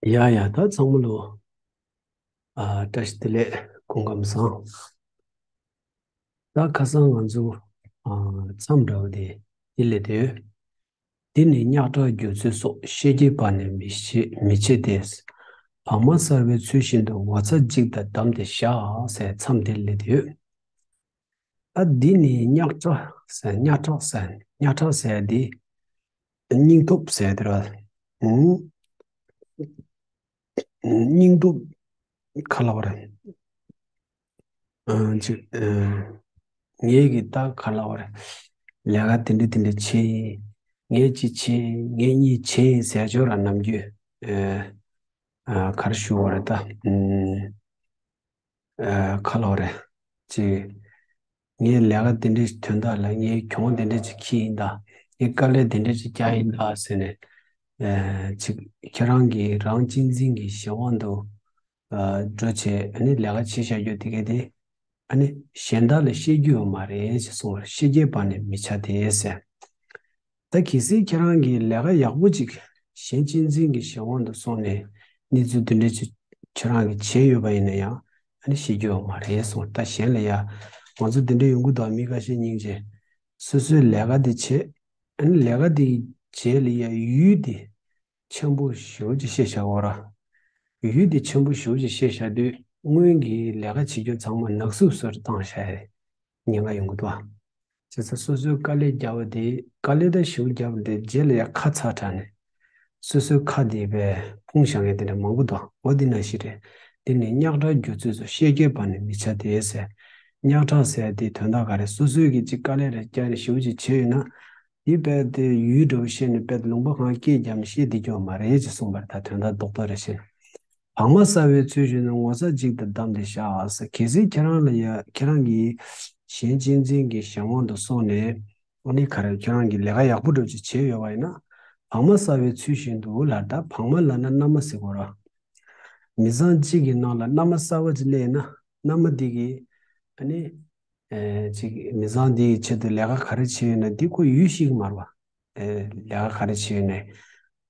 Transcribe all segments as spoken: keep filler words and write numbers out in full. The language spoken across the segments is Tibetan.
ཡ་ཡ། ད་ཚང་མ་ལོ། ཨ། བཀྲ་ཤིས་བདེ་ལེགས། སྐུ་ཁམས་བཟང་། ད་ཁ་སང་ང་ཚོ། ཨ། མཚམས་འདྲ་བོ་དེ་འདི་ལས་དེ། འདི་ནི་རྙོག་དྲ་སྒྱུ་རྩལ་སོགས། ཤེས་བྱའི་བར་ནས་མི་ཕྱེ་མི་ཕྱེ་སྟེ། བག་མ་གསར་བའི་ཚུལ་བཞིན་དུ། ངོ་ཚ་འཇིགས་དང་བསྡམས་ཏེ་བཞག་ཟེར། མཚམས་འདི་ལས་དེ། ད་འདི་ནི་རྙོག་དྲ་ཟེར། རྙོག་དྲ་ཟེར། རྙོག་དྲ་ཟེར་འདི། སྙིང་སྟོབས་ཟེར་དེ་ར། ཨུམ། སྙིང་སྟོབས་ག་ལབ་རེད། ཨ། ཅིག་ཨ། ངས་ཀྱི་ད་ག་ལབ་རེད། ལས་ཀ་དེ་འདྲ་དེ་འདྲ་བྱས་ཡིན། ངས་ཅིག་བྱས་ཡིན། ངས་གཉིས་བྱས་ཡིན་ཟེར་ཆོག་ར། ནམ་རྒྱུན། ཨ། ཨ། ག་རེ་ཞུ་བ་རེད་ད། ཨུམ། ཨ། ག་ལབ་རེད། ཅིག་ངས་ལས་ཀ་དེ་འདྲའི་དོན་དག་ལ་ངས་གྱོང་དེ་འདྲ་ཅིག་ཁྱེར་ཡིན་ད། ངས་དཀའ་ལས་དེ་འདྲ་ཅིག་བརྒྱབ་ཡིན་ད་ཟེར་ནས། ཨ། ཅིག་ཁྱེད་རང་གིས་རང་གཅེས་འཛིན་གྱི་གཞན་དབང་དུ། ཨ། འགྲོ་བྱས། ཨ་ནི་ལས་ཀ་བྱེད་བཞག་རྒྱུ་དེ་ག་དེ། ཨ་ནི་གཞན་དག་ལ་བཤད་རྒྱུ་ཡོད་མ་རེད་ཅེས་གསུངས་པར། ཤེས་བྱའི་བར་ནས་མི་བྱ་སྟེ་ཟེར། ད་གལ་སྲིད་ཁྱེད་རང་གིས་ལས་ཀ་ཡག་པོ་ཅིག་གཞན་གཅེས་འཛིན་གྱི་གཞན་དབང་དུ་སོང་ནས་གནས་ཚུལ་དེ་འདྲ་ཅིག་ཁྱེད་རང་གིས་བྱས་ཡོད་པ་ཡིན་ན་ཡང་། ཨ་ནི་བཤད་རྒྱུ་ཡོད་མ་རེད་གསུངས། ད་གཞན་ལ་ཡ། ང་ཚོ་དེ་འདྲ་ཡོང་གི་འདུག་མི་ཁ་ཤས་སྙིང་རྗེ། སོ་སོའི་ལས་ཀ་དེ་བྱས། ཨ་ནི་ལས་ཀ་དེ་རྗེས་ལ་ཡ་ཡུལ་དེ་ཆེན་པོ་ཞེ་པོ་ཅིག་བཤད་བཞག་གོ་ར། ཡུལ་དེ་ཆེན་པོ་ཞེ་པོ་ཅིག་བཤད་བཞག་དུས། སྔོན་གྱི་ལས་ཀ་བྱེད་རྒྱུ་ཚང་མ་ནག་སུབ་སུབ་བཏང་བཞག་ཡ་ཉེན་ཁ་ཡོང་གི་འདུག་ཨ། བྱས་ཙང་སོ་སོའི་དཀའ་ལས་བརྒྱབ་པ་དེ། དཀའ་ལས་ད་ཞེ་པོ་བརྒྱབ་པ་དེ་རྗེས་ལ་ཡ་ཁ་ཚ་དྲགས་ནས། སོ་སོའི་ཁ་དེ་བས་ཕུང་བཞག་མཁན་དེ་འདྲ་མང་པོ་འདུག་འོ་འདི་ནང་བཞིན་རེད། འདི་ནི་རྙོག་དྲ་སྒྱུ་རྩལ་སོགས། ཤེས་བྱའི་བར་ནས་མི་བྱ་སྟེ་ཟེར། རྙོག་དྲ་ཟེར་དེ་དོན་དག་ག་རེ། སོ་སོས་ཀྱི་ཅིག་དཀའ་ལས་རེ་བརྒྱབ་ནས་ཞེ་པོ་ཅིག་བྱས་ཡོད་ན། དེ་རྦད་དེ་ཡུལ་འདྲ་བོ་བཤད་ནས་རྦད་དེ་ལུང་པ་གང་སྐད་བརྒྱབ་ནས་བཤད་བསྡད་རྒྱུ་མ་རེད་ཅེས་གསུངས་པར། ད་དོན་དག་རྡོག་རྡོག་རེ་བཤད། བག་མ་གསར་བའི་ཚུལ་བཞིན་དུ། ངོ་ཚ་འཇིགས་དང་བསྡམས་ཏེ་བཞག་ཟེར། གལ་སྲིད་ཁྱེད་རང་ལ་ཡ། ཁྱེད་རང་གིས་གཞན་གཅེས་འཛིན་གྱི་གཞན་དབང་དུ་སོང་ནས། ཨ་ནི་ག་རེ། ཁྱེད་རང་གིས་ལས་ཀ་ཡག་པོ་འདྲ་ཅིག་བྱས་ཡོད་པ་ཡིན་ན། བག་མ་གསར་བའི་ཚུལ་བཞིན་དུ་ལབ། ད་བག་མ་ལབ་ན་མནའ་མ་ཟེར་གོ་ར། མི་ཚང་གཅིག་གི་ནང་ལ་མནའ་མ་གསར་པ་ཅིག་སླེབས་ན། མནའ་མ་འདི་གིས་ཨ་ནི། ཨེ། ཅིག་མི་ཚང་འདི་ཡི་ཆེད་དུ་ལས་ཀ་ག་རེ་བྱས་ཡོད་ན་འདི་ཁོ་ཡུལ་ཤེས་ཀྱི་མ་རེད་པ། ཨེ། ལས་ཀ་ག་རེ་བྱས་ཡོད་ན།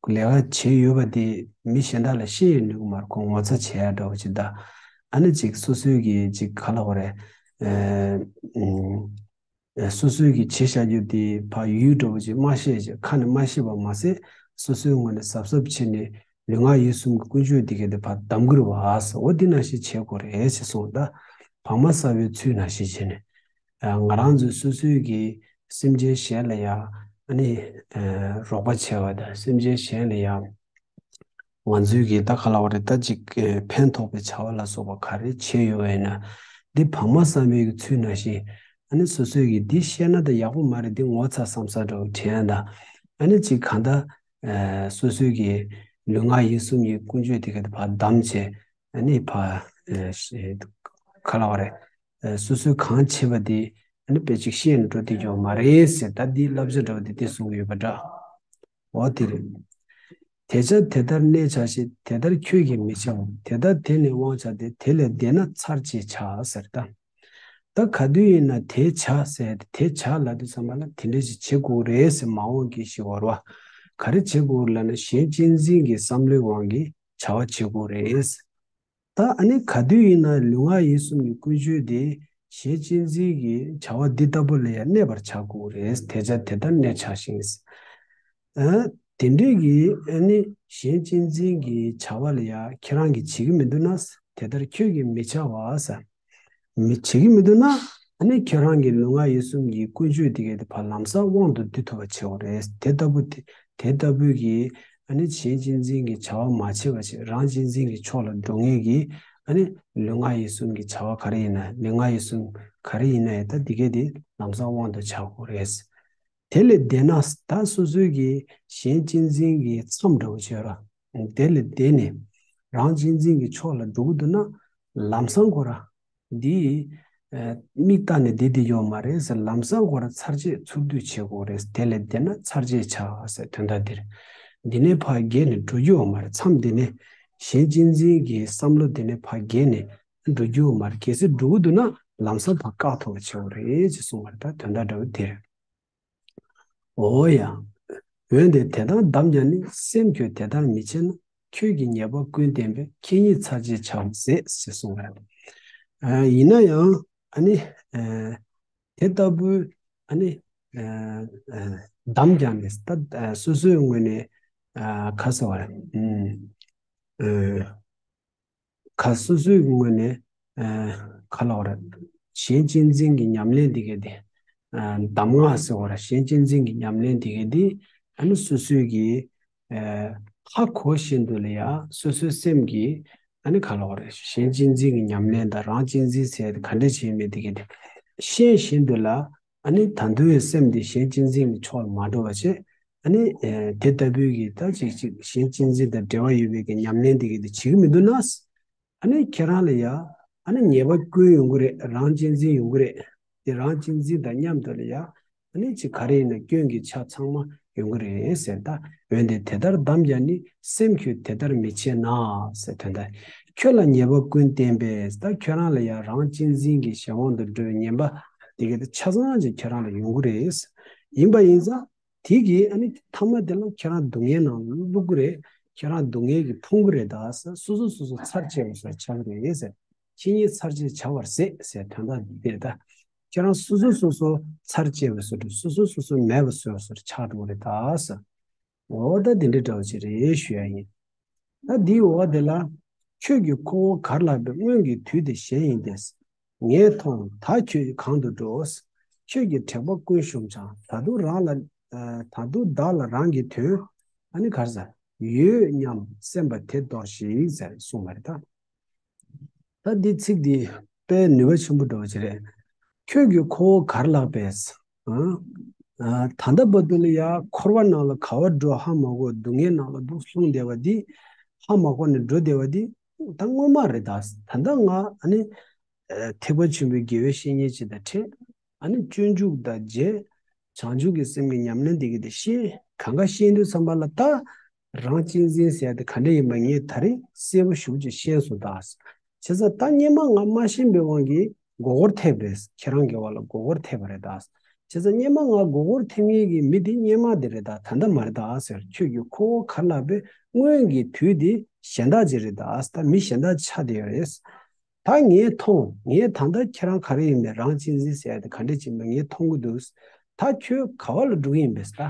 ལས་ཀ་བྱས་ཡོད་པ་དེ་མི་གཞན་དག་ལ་བཤད་ཡང་ནུས་ཀྱི་མ་རེད། ཁོ་ངོ་ཚ་བྱེད་ཡ་འདྲ་བོ་ཅིག་ད། ཨ་ནི་ཅིག་སོ་སོའི་གི་ཅིག་ག་ལབ་དགོས་རེད། ཨེ། ཨུམ། ཨེ། སོ་སོའི་གི་བྱས་བཞག་རྒྱུ་དེ་ཕར་ཡུལ་འདྲ་བོ་ཅིག་མ་བཤད་ཅིག་ཁ་ནས་མ་བཤད་པ་མ་ཟད། སོ་སོའི་ངོས་ནས་གཟབ་གཟབ་བྱས་ནས་ལུས་ངག་ཡིད་གསུམ་གྱི་ཀུན་སྤྱོད་དེ་ག་དེ་ཕར་བསྡམ་གྱི་རེད་པ་ཟེར། འོ་འདི་ནང་བཞིན་བྱེད་དགོས་རེད་ཅེས་གསུངས། ད་བག་མ་གསར་བའི་ཚུལ་ནང་བཞིན་བྱས་ནས། ཨ། ང་རང་ཚོས་སོ་སོའི་གི་སེམས་ཅན་གཞན་ལ་ཡ། ཨ་ནི། ཨ། རོགས་པ་བྱས་པ་དང་། སེམས་ཅན་གཞན་ལ་ཡ། ང་ཚོའི་གི་ད་ག་ལབ་དགོས་རེད། ད་ཅིག་ཨ། ཕན་ཐོགས་པའི་བྱ་བ་ལ་སོགས་པ་ག་རེ་བྱས་ཡོད་པ་ཡིན་ན། འདི་བག་མ་གསར་བའི་གི་ཚུལ་ནང་བཞིན། ཨ་ནི་སོ་སོའི་གི་འདི་བཤད་ན་ད་ཡག་པོ་མ་རེད། འདི་ངོ་ཚ་བསམ་ས་འདྲ་བོ་དྲན་ཡ་ད། ཨ་ནི་ཅིག་གང་ལྟར། ཨ། སོ་སོའི་གི་ལུས་ངག་ཡིད་གསུམ་གྱི་ཀུན་སྤྱོད་དེ་ག་དེ་ཕར་བསྡམས་བྱས། ཨ་ནི་ཕར། ཨ། ག་ལབ་དགོས་རེད། ཨ། སོ་སོས་གང་བྱས་པ་དེ་ཨ་ནི་དཔེ་ཅིག་བཤད་ནས་འགྲོ་བསྡད་རྒྱུ་མ་རེད་ཟེར། ད་འདིའི་བསླབ་བྱ་འདྲ་བོ་དེ་འདི་གསུང་གི་ཡོད་པ་འདྲ། འོ་དེ་རེད། དེ་བྱ་དེ་ལྟར་གནས་བྱ་ཞིང་། དེ་ལྟར་ཁྱོད་ཀྱིས་མི་བྱ་བར། དེ་ལྟར་དེ་ནི་དབང་བྱ་སྟེ། དེ་ལས་འདས་ན་ཚར་གཅད་བྱ་ཟེར། ད་ད་ག་དུས་ཡིན་ན་དེ་བྱ་ཟེར་ཏེ། དེ་བྱ་ལབ་དུས་ཙམ་པ་ལ་དེ་འདྲ་ཞིག་བྱེད་དགོས་རེད་ཟེར་མ་འོངས་ཀྱི་ཞིག་བར་བ། ག་རེ་བྱེད་དགོས་ལབ་ན་གཞན་གཅེས་འཛིན་གྱི་བསམ་བློའི་དབང་གིས་བྱ་བ་བྱེད་དགོས་རེད། ད་ཨ་ནི་ག་དུས་ཡིན་ན་ལུས་ངག་ཡིད་གསུམ་གྱི་ཀུན་སྤྱོད་དེ་གཞན་གཅེས་འཛིན་གྱི་བྱ་བ་འདི་ལྟ་བུ་ལ་ཡང་གནས་པར་བྱ་དགོས་རེད། དེ་བྱ་དེ་ལྟར་གནས་བྱ་ཞིང་། ཨ། དེ་འདྲས་ཀྱི་ཨ་ནི་གཞན་གཅེས་འཛིན་གྱི་བྱ་བ་ལ་ཡང་ཁྱེད་རང་གིས་བྱེད་ཀྱི་མི་འདུག་ན། དེ་ལྟར་ཁྱོད་ཀྱིས་མི་བྱ་བར་ཟེར། མི་བྱེད་ཀྱི་མི་འདུག་ན། ཨ་ནི་ཁྱེད་རང་གི་ལུས་ངག་ཡིད་གསུམ་གྱི་ཀུན་སྤྱོད་དེ་ག་དེ་ཕར་ལམ་སང་དབང་དུ་བསྡུ་ཐུབ་པ་བྱེད་དགོས་རེད། དེ་ལྟ་བུ་དེ་དེ་ལྟ་བུའི་གི་ཨ་ནི་གཞན་གཅེས་འཛིན་གྱི་བྱ་བ་མ་བྱས་པ་ཞིག་རང་གཅེས་འཛིན་གྱི་ཕྱོགས་ལ་འགྲོ་མཁན་གྱི་ཨ་ནི་ལུས་ངག་ཡིད་གསུམ་གྱི་བྱ་བ་ག་རེ་ཡིན་ན། ལུས་ངག་ཡིད་གསུམ་ག་རེ་ཡིན་ན་ཡང་ད་དེ་ག་དེ་ལམ་སང་དབང་དུ་བྱ་དགོས་རེད། དེ་ལས་འདས་ན། ད་སོ་སོའི་གི་གཞན་གཅེས་འཛིན་གྱི་མཚམས་འདྲ་བོ་ཅིག་ཡོད་ར། དེ་ལས་འདས་ནས་རང་གཅེས་འཛིན་གྱི་ཕྱོགས་ལ་འགྲོ་གི་འདུག་ན། ལམ་སང་ཁོ་ར་འདི། ཨ། མིག་ལྟ་ནས་བསྡད་བསྡད་ཡོད་མ་རེད་ཟེར། ལམ་སང་ཁོ་ར་ཚར་གཅད་ཚུར་བསྡུ་བྱེད་དགོས་རེད། དེ་ལས་འདས་ན་ཚར་གཅད་བྱ་ཟེར། དོན་དག་འདིར་འདི་ནས་ཕར་བརྒལ་ནས་འགྲོ་རྒྱུ་ཡོད་མ་རེད། མཚམས་འདི་ནས་གཞན་གཅེས་འཛིན་གྱི་བསམ་བློ་འདི་ནས་ཕར་བརྒལ་ནས་འགྲོ་རྒྱུ་ཡོད་མ་རེད། གལ་སྲིད་འགྲོ་གི་འདུག་ན་ལམ་སང་ཕར་བཀག་ཐུབ་པ་བྱེད་དགོས་རེད་ཅེས་གསུངས་པ་རེད། ད་དོན་དག་འདྲ་བོ་དེ་རེད། འོ་ཡ། འོན་ཏེ་དེ་དག་བསྡམས་ཀྱང་ནི། སེམས་ཁྱོད་དེ་ལྟར་མི་བྱེད་ན། ཁྱོད་ཀྱི་ཉེས་པ་ཀུན་བསྟན་པས། ཁྱེད་ཉིད་ཚར་བཅད་བྱ་བར་ཟད། ཞེས་གསུངས་པ་རེད། ཨ། ཡིན་ན་ཡང་ཨ་ནི། ཨ། དེ་ལྟ་བུའི་ཨ་ནི། ཨ། ཨ། འདམ་རྒྱག་ནས་ད། ཨ། སོ་སོའི་ངོས་ནས། ཨ། ག་ཟེར་བ་རེད། ཨ། ཨ། ག་སོ་སོའི་ངོས་ནས། ཨ། ག་ལབ་དགོས་རེད། གཞན་གཅེས་འཛིན་གྱི་ཉམས་ལེན་འདི་ག་དེ། ཨ། གདམས་ངག་ཟེར་བ་རེད། གཞན་གཅེས་འཛིན་གྱི་ཉམས་ལེན་འདི་ག་དེ། ཨ་ནི་སོ་སོའི་གི། ཨ། ཧ་གོ་བཞིན་དུ་ལ་ཡ་སོ་སོའི་སེམས་ཀྱི། ཨ་ནི་ག་ལབ་དགོས་རེད། གཞན་གཅེས་འཛིན་གྱི་ཉམས་ལེན་དང་རང་གཅེས་འཛིན་ཟེར་དེ་ག་འདྲ་བྱས་མེད་འདི་ག་དེ་ཤེས་བཞིན་དུ་ལ། ཨ་ནི་ད་དུང་ཡང་སེམས་འདི་གཞན་གཅེས་འཛིན་གྱི་ཕྱོགས་ལ་མ་འགྲོ་བ་བྱས། ཨ་ནི། ཨ། དེ་ལྟ་བུའི་གི་ད་ཅིག་ཅིག་གཞན་གཅེས་འཛིན་དང་འབྲེལ་བ་ཡོད་པའི་གི་ཉམས་ལེན་འདི་ག་དེ་བྱེད་ཀྱི་མི་འདུག་ན། ཨ་ནི་ཁྱེད་རང་ལ་ཡ། ཨ་ནི་ཉེས་པ་ཀུན་ཡོང་གི་རེད། རང་གཅེས་འཛིན་ཡོང་གི་རེད། དེ་རང་གཅེས་འཛིན་དང་མཉམ་དུ་ལ་ཡ། ཨ་ནི་ཅིག་ག་རེ་ཡིན་ན་སྐྱོན་གྱི་ཆ་ཚང་མ་ཡོང་གི་རེད་ཟེར། ད་འོན་ཏེ་དེ་ལྟར་གདམས་ཀྱང་ནི། སེམས་ཁྱོད་དེ་ལྟར་མི་བྱེད་ན་ཟེར། དོན་དག་ཁྱོད་ལ་ཉེས་པ་ཀུན་བསྟན་པས། ད་ཁྱོད་རང་ལ་ཡང་རང་གཅེས་འཛིན་གྱི་གཞན་དབང་དུ་འགྲོ་བའི་ཉེས་པ་དེ་ག་དེ་ཆ་ཚང་ཅིག་ཁྱོད་རང་ལ་ཡོང་གི་རེད། ཡིན་པ་ཡིན་ཙང་དེ་གིས་ཨ་ནི་ཐ་མ་དེ་ལ་ཁྱོད་རང་སྡུག་བསྔལ་ནང་བླུག་གི་རེད། ཁྱོད་རང་སྡུག་བསྔལ་གྱིས་ཕོངས་གི་རེད། ད་ཟེར། སོ་སོ་སོ་སོ་ཚར་བཅད་པ་སོགས་ཆགས་ཀྱི་རེད་ཟེར། ཁྱེད་ཉིད་ཚར་བཅད་བྱ་བར་ཟད་ཟེར། དོན་དག་འདི་རེད་ད། ཁྱེད་རང་སོ་སོ་སོ་སོ་ཚར་བཅད་པ་སོགས། སོ་སོ་སོ་སོ་མེད་པ་བཟོས་པ་སོགས་ཆགས་འགྲོ་གི་རེད་ད་ཟེར། འོ་ད་འདི་འདྲ་འདྲ་བོ་ཅིག་རེད་ཞུ་ཡ་ཡིན། ད་འདིའི་འོག་དེ་ལ། ཁྱོད་ཀྱིས་ཁོ་བོ་གར་ལྷགས་པའི། སྔོན་གྱི་དུས་དེ་གཞན་ཡིན་ཏེ། ངས་མཐོང་ད་ཁྱོད་གང་དུ་འགྲོ། ཁྱོད་ཀྱིས་དྲེགས་པ་ཀུན་ཞུམ་ཀྱང་། ད་དུང་རང་ལ། ཨ། ད་དུང་བདག་ལ་རང་གི་དོན། ཨ་ནི་ག་རེ་ཟེར། ཡོད་སྙམ་སེམས་པ་དེ་ལྡོག་ཞིག་ཟེར་གསུངས་པ་རེད་ད། ད་འདི་ཚིག་འདི་དཔེ་ནུས་པ་ཆེན་པོ་འདྲ་བོ་ཅིག་རེད། ཁྱོད་ཀྱིས་ཁོ་བོ་གར་ལྷགས་པས། ཨ། ཨ། ད་ལྟ་བར་དུ་ལ་ཡ་འཁོར་བ་ནང་ལ་ག་པར་འགྲོ་ཧ་མ་གོ། སྡུག་བསྔལ་ནང་ལ་འདུག་ལྷུང་བསྡད་པ་འདི་ཧ་མ་གོ་ནས་འགྲོ་བསྡད་པ་འདི་ད་སྔོན་མ་རེད་ད། ད་ལྟ་ང་ཨ་ནི། ཨ། ཐེག་པ་ཆེན་པོའི་དགེ་བའི་བཤེས་གཉེན་ཅིག་དང་འཕྲད། ཨ་ནི་སྤྱོད་འཇུག་དང་མཇལ། བྱང་ཆུབ་ཀྱི་སེམས་ཀྱི་ཉམས་ལེན་འདི་ག་དེ་ཤེས། གང་ག་ཤེས་དུས་ཙམ་པ་ལ་ད། རང་གཅེས་འཛིན་ཟེར་ཡ་དེ་ག་འདྲ་ཡིན་པ་ངས་ད་རེས་གསལ་པོ་ཞེ་པོ་ཅིག་ཤེས་སོང་ད། བྱས་ཙང་ད་སྔོན་མ་ང་མ་ཤེས་པའི་དབང་གིས་མགོ་སྐོར་ཐེབས་རེད། ཁྱེད་རང་གི་བར་ལ་མགོ་སྐོར་ཐེབས་པ་རེད་ད། བྱས་ཙང་སྔོན་མ་ང་མགོ་སྐོར་ཐེབས་མཁན་གྱི་མི་དེ་སྔོན་མ་དེ་རེད་ད། ད་ལྟ་མ་རེད་ད་ཟེར། ཁྱོད་ཀྱིས་ཁོ་བོ་གར་ལྷགས་པའི། སྔོན་གྱི་དུས་དེ་གཞན་དག་ཅིག་རེད་ད། ད་མི་གཞན་དག་ཆགས་བསྡད་ཡོད་རེད། ད་ངས་མཐོང་། ངས་ད་ལྟ་ཁྱེད་རང་ག་རེ་ཡིན་པའི་རང་གཅེས་འཛིན་ཟེར་ཡ་དེ་ག་འདྲ་ཅིག་ཡིན་པ་ངས་མཐོང་གི་འདུག། ད་ཁྱོད་ག་པ་ལ་འགྲོ་གི་ཡིན་པས་ད།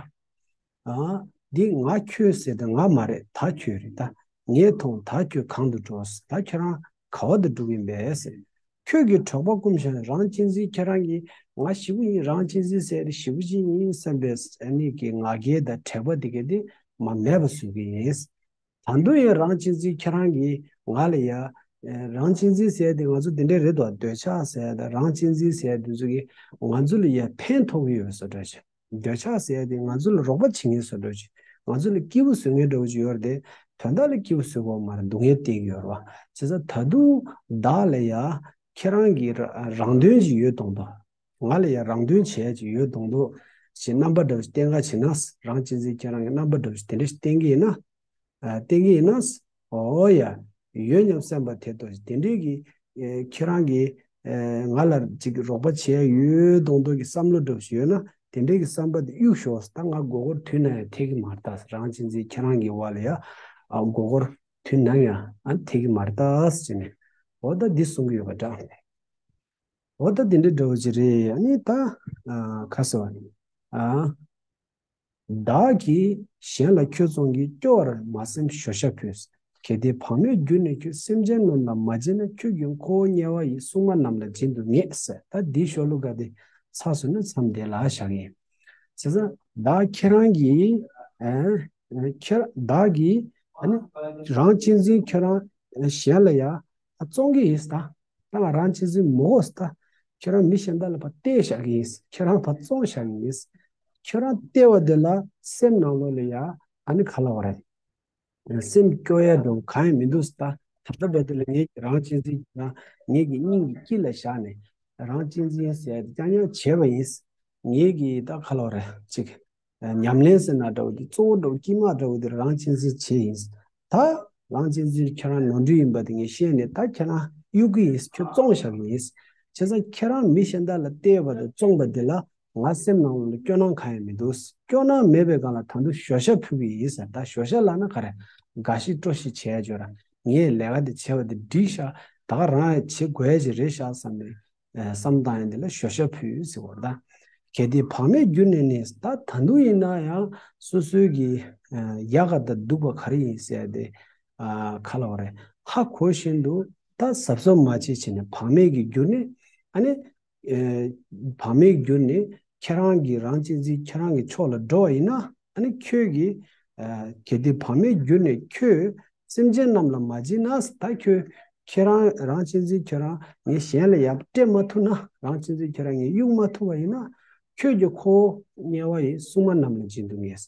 ཨ། འདི་ང་ཁྱོད་ཟེར་དེ་ང་མ་རེད། ད་ཁྱོད་རེད་ད། ངས་མཐོང་། ད་ཁྱོད་གང་དུ་འགྲོ། ད་ཁྱོད་རང་ག་པ་དུ་འགྲོ་གི་ཡིན་པས་ཟེར། ཁྱོད་ཀྱིས་དྲེགས་པ་ཀུན་ཞུམ། རང་གཅེས་འཛིན་ཁྱེད་རང་གིས་ང་ཞེ་པོ་ཡིན། རང་གཅེས་འཛིན་ཟེར་དེ་ཞེ་པོ་ཅིག་ཡིན་བསམ་པའི་ཨ་ནི་གི་ང་རྒྱལ་དང་དྲེགས་པ་དེ་ག་དེ་མ་མེད་པ་བཟོ་གི་ཡིན། ད་དུང་ཡང་རང་གཅེས་འཛིན་ཁྱེད་རང་གིས་ང་ལ་ཡ། ཨེ། རང་གཅེས་འཛིན་ཟེར་དེ་ང་ཚོ་དེ་འདྲས་རེད་དོ། འདོད་ཆགས་ཟེར་དང་རང་གཅེས་འཛིན་ཟེར་དེ་ཚོ་གིས་ང་ཚོ་ལ་ཡ་ཕན་ཐོགས་ཀྱི་ཡོད་བཟོ་འདྲ་ཞིག། འདོད་ཆགས་ཟེར་དེ་ང་ཚོ་ལ་རོགས་པ་བྱེད་མཁན་བཟོ་འདྲ་ཞིག། ང་ཚོ་ལ་སྐྱིད་པོ་བཟོ་མཁན་འདྲ་བོ་ཅིག་ཡོད་རེད་དེ། དོན་དག་ལ་སྐྱིད་པོ་བཟོ་དགོས་མ་རེད། སྡུག་བསྔལ་སྟེར་གྱི་ཡོད་རེད་བ། བྱས་ཙང་ད་དུང་བདག་ལ་ཡ་ཁྱེད་རང་གི་ར་རང་དོན་ཅིག་ཡོད་མདོག་མདོག། ང་ལ་ཡ་རང་དོན་བྱེད་ཡ་ཅིག་ཡོད་མདོག་མདོག་ཞེས་རྣམ་པ་འདྲ་བོ་ཞིག་བསྟན་ག་བྱེད་ན། རང་གཅེས་འཛིན་ཁྱེད་རང་གི་རྣམ་པ་འདྲ་བོ་ཞིག་དེ་འདྲ་ཞིག་བསྟན་གྱི་ཡིན་ན། ཨ། བསྟན་གྱི་ཡིན་ན། འོ་ཡ། ཡོད་སྙམ་སེམས་པ་དེ་ལྡོག་ཞིག། དེ་འདྲའི་གི། ཨེ། ཁྱེད་རང་གི། ཨེ། ང་ལ་ཅིག་རོགས་པ་བྱེད་ཡ་ཡོད་མདོག་མདོག་གི་བསམ་བློ་འདྲ་བོ་ཞིག་ཡོད་ན། དེ་འདྲའི་གི་བསམ་པ་དེ་གཡུག་ཞོག། ད་ང་མགོ་སྐོར་དུས་ནམ་ཡང་ཐེབས་ཀྱི་མ་རེད་ད། རང་གཅེས་འཛིན་ཁྱེད་རང་གི་བར་ལ་ཡ། ཨ། མགོ་སྐོར་དུས་ནམ་ཡང་ཨ་ཐེབས་ཀྱི་མ་རེད་ད་ཟེར་ནས། འོ་ད་འདི་གསུང་གི་ཡོད་པ་འདྲ། འོ་ད་འདི་འདྲ་འདྲ་བོ་ཅིག་རེད། ཨ་ནི་ད། ཨ། ག་ཟེར་བ། ཨ། བདག་གིས་གཞན་ལ་ཁྱོད་བཙོང་གིས། སྐྱོ་བར་མ་སེམས་ཞོ་ཤ་ཕུལ། གལ་ཏེ་བག་མེད་གྱུར་ནས་ཁྱོད། སེམས་ཅན་རྣམས་ལ་མ་བྱིན་ན། ཁྱོད་ཀྱི་ཁོ་བོ་དམྱལ་བ་ཡི། སྲུང་མ་རྣམས་ལ་སྦྱིན་དུ་ངེས་ཟེར། ད་འདིའི་ཤོ་ལོ་ཀ་དེ་ཚར་སོང་ན་མཚམས་འདི་ལ་བཞག་གི་ཡིན། བྱས་ཙང་བདག་ཁྱེད་རང་གིས། ཨ། ཁྱེད་བདག་གིས་ཨ་ནི་རང་གཅེས་འཛིན་ཁྱེད་རང་གཞན་ལ་ཡ་བཙོང་གི་ཡིན་ད། ད་ང་རང་གཅེས་འཛིན་མོ་ད། ཁྱེད་རང་མི་གཞན་དག་ལ་ཕར་སྟེར་བཞག་གི་ཡིན། ཁྱེད་རང་ཕར་བཙོང་བཞག་གི་ཡིན། ཁྱེད་རང་སྟེར་བ་དེ་ལ་སེམས་ནང་ལོགས་ལ་ཡ་ཨ་ནི་ག་ལབ་དགོས་རེད། སེམས་སྐྱོ་ཡ་འདྲ་བོ་གང་ཡང་མི་འདུག་ད། ད་ལྟ་བར་དུ་ལ་ངེད་ཀྱི་རང་གཅེས་འཛིན་གྱི་ང་ངེད་ཀྱི་སྙིང་གི་དཀྱིལ་ལ་བཞག་ནས་རང་གཅེས་འཛིན་ཟེར་ཡ་དེ་རྐྱང་རྐྱང་བྱས་པ་ཡིན། ངེད་ཀྱི་ད་ག་ལབ་དགོས་རེད་ཅིག། ཉམས་ལེན་ཟེར་ན་འདྲ་བོ་དེ་གཙོ་བོ་འདྲ་བོ་དཀྱིལ་མ་འདྲ་བོ་དེ་རང་གཅེས་འཛིན་བྱས་ཡིན། ད་རང་གཅེས་འཛིན་ཁྱེད་རང་ནོར་འཁྲུལ་ཡིན་པ་དེ་ངས་ཤེས་ནས་ད་ཁྱེད་རང་གཡུག་གི་ཡིན། ཁྱོད་བཙོང་བཞག་གི་ཡིན། བྱས་ཙང་ཁྱེད་རང་མི་གཞན་དག་ལ་སྟེར་བ་དང་བཙོང་པ་དེ་ལ་ ང་སེམས་ནང་ལ་སྐྱོ་སྣང་གང་ཡང་མི་འདུག་སྐྱོ་སྣང་མེད་པའི་སྒང་ལ་ད་དུང་ཞོ་ཤ་ཕུལ་གྱི་ཡིན་ཟེར། ད་ཞོ་ཤ་ལབ་ན་ག་རེ། དགའ་ཞིག་སྤྲོ་ཞིག་བྱས་ཡ་ཅིག་ཡོད་ར། ངས་ལས་ཀ་འདི་བྱས་པ་འདི་འགྲིག་ཤག་ད་ག་རང་ཡང་བྱེད་དགོས་ཡ་ཅིག་རེད་ཤག་བསམ་ནས། ཨ་བསམ་བཏང་ཡ་འདི་ལ་ཞོ་ཤ་ཕུལ་ཟེར་བ་རེད་ད། གལ་ཏེ་བག་མེད་གྱུར་ནས་ནི། ད་ད་དུང་ཡིན་ན་ཡང་སོ་སོའི་གི་ཨ་ཡག་ག་དང་སྡུག་པ་ག་རེ་ཡིན་ཟེར་ཡ་དེ། ཨ་ག་ལབ་དགོས་རེད། ཧ་གོ་བཞིན་དུ་ད་གཟབ་གཟབ་མ་བྱེད་བྱས་ནས་བག་མེད་ཀྱིས་གྱུར་ནས། ཨ་ནི་ཨ་བག་མེད་གྱུར་ནས་ཁྱེད་རང་གིས་རང་གཅེས་འཛིན་ཁྱེད་རང་གི་ཕྱོགས་ལ་འགྲོ་བ་ཡིན་ན། ཨ་ནི་ཁྱོད་ཀྱིས་ཨ་གལ་ཏེ་བག་མེད་གྱུར་ནས་ཁྱོད་སེམས་ཅན་རྣམས་ལ་མ་བྱིན་ན། ད་ཁྱོད་ཁྱེད་རང་རང་གཅེས་འཛིན་ཁྱོད་རང་ངས་གཞན་ལ་ཡར་སྤྲད་མ་ཐུབ་ན། རང་གཅེས་འཛིན་ཁྱོད་རང་ངས་གཡུག་མ་ཐུབ་པ་ཡིན་ན། ཁྱོད་ཀྱིས་ཁོ་བོ་དམྱལ་བ་ཡི་སྲུང་མ་རྣམས་ལ་སྦྱིན་དུ་ངེས།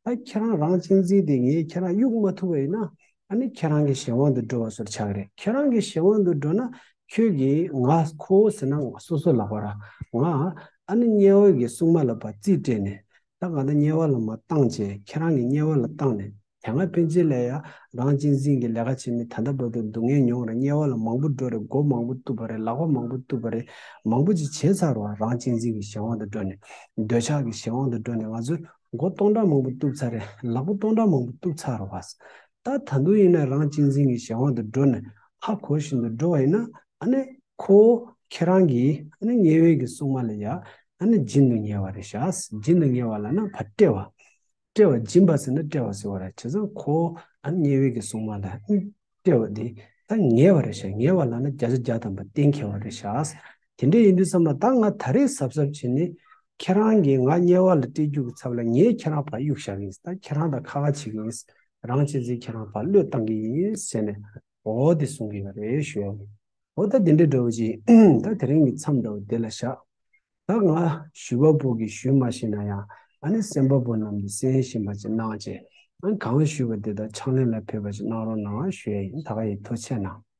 ད་ཁྱེད་རང་རང་གཅེས་འཛིན་དེ་ངས་ཁྱེད་རང་གཡུག་མ་ཐུབ་པ་ཡིན་ན། ཨ་ནི་ཁྱེད་རང་གི་གཞན་དབང་དུ་འགྲོ་བ་ཚོར་ཆགས་ཀྱི་རེད། ཁྱེད་རང་གི་གཞན་དབང་དུ་འགྲོ་ན། ཁྱོད་ཀྱིས་ང་ཁོ་བོ་ཟེར་ན་ང་སོ་སོ་ལབ་པ་ར། ང་ཨ་ནི་དམྱལ་བ་གི་སྲུང་མ་ལ་ཕར་རྩིས་སྤྲད་ནས། ད་ང་ད་དམྱལ་བ་ལ་མར་བཏང་བྱས། ཁྱེད་རང་གིས་དམྱལ་བ་ལ་བཏང་ནས། དེ་སྔ་ཕན་ཆད་ལ་ཡ་རང་གཅེས་འཛིན་གྱི་ལས་ཀ་བྱེད་མི། ད་ལྟ་བར་དུ་སྡུག་བསྔལ་མྱོང་ར། དམྱལ་བ་ལ་མང་པོ་འགྲོ་རེད། མགོ་མང་པོ་གཏུབ་པ་རེད། ལག་པ་མང་པོ་གཏུབ་པ་རེད། མང་པོ་ཅིག་བྱས་ཚར་བ། རང་གཅེས་འཛིན་གྱི་གཞན་དབང་དུ་འགྲོ་ནས། འདོད་ཆགས་ཀྱི་གཞན་དབང་དུ་འགྲོ་ནས། ང་ཚོས་མགོ་སྟོང་ཕྲག་མང་པོ་གཏུབ་ཚར་རེད། ལག་པ་སྟོང་ཕྲག་མང་པོ་གཏུབ་ཚར་བ། ད་ད་དུང་ཡིན་ན་རང་གཅེས་འཛིན་གྱི་གཞན་དབང་དུ་འགྲོ་ནས། ཧ་གོ་བཞིན་དུ་འགྲོ་བ་ཡིན་ན། ཨ་ནི་ཁོ་ཁྱེད་རང་གིས་ཨ་ནི་དམྱལ་བའི་གི་སྲུང་མ་ལ་ཡ་ཨ་ནི་སྦྱིན་དུ་ཉེ་བ་རེད་ཤག་སྦྱིན་དུ་ཉེ་བ་ལབ་ན་ཕར་སྤྲད་པ། སྤྲད་པ། སྦྱིན་པ་ཟེར་ན་སྤྲད་པ་ཟེར་བ་རེད། བྱས་ཙང་ཁོ་ཨ་ནི་དམྱལ་བའི་གི་སྲུང་མ་ལ་ཨ་ནི་སྤྲད་པ་འདི་ད་ཉེ་བ་རེད་ཤག་ཉེ་བ་ལབ་ན་བརྒྱ་ཆ་བརྒྱ་ཐམ་པ་གཏན་འཁེལ་བ་རེད་ཤག་དེ་འདྲ་ཡིན་དུས་ཙམ་ལ། ད་ང་ད་རེས་གཟབ་གཟབ་བྱས་ནས་ཁྱེད་རང་གིས་ང་དམྱལ་བ་ལ་སྤྲད་རྒྱུ་གི་ཚབ་ལ་ངས་ཁྱེད་རང་ཕར་གཡུག་བཞག་གི་ཡིན། ད་ཁྱེད་རང་དང་ཁ་ཁ་བྱེད་ཀྱི་ཡིན། རང་གཅེས་འཛིན་ཁྱེད་རང་ཕར་བློས་བཏང་གི་ཡིན་ཟེར་ནས། འོ་དེ་གསུང་གི་ཡོད་རེད་ཞུ་ཡ་ཡིན། འོ་ད་དེ་འདྲ་འདྲ་བོ་ཅིག་ད་དེ་རིང་གི་མཚམས་འདྲ་བོ་དེ་ལ་བཞག་ད་ང་ཞུ་བ་པོ་གིས་ཞུས་མ་ཤེས་ན་ཡང་། ཨ་ནི་གསན་པ་པོ་རྣམས་ཀྱིས་གསན་ཤེས་པ་ཅིག་གནང་བྱས། ཨ་ནི་གང་ཞུས་པ་དེ་དག་ཕྱག་ལེན་ལ་ཕེབས་པ་ཅིག་གནང་རོགས་གནང་ཞུ་ཡ་ཡིན། ད་ག་ཡིན། ཐུགས་རྗེ་གནང་།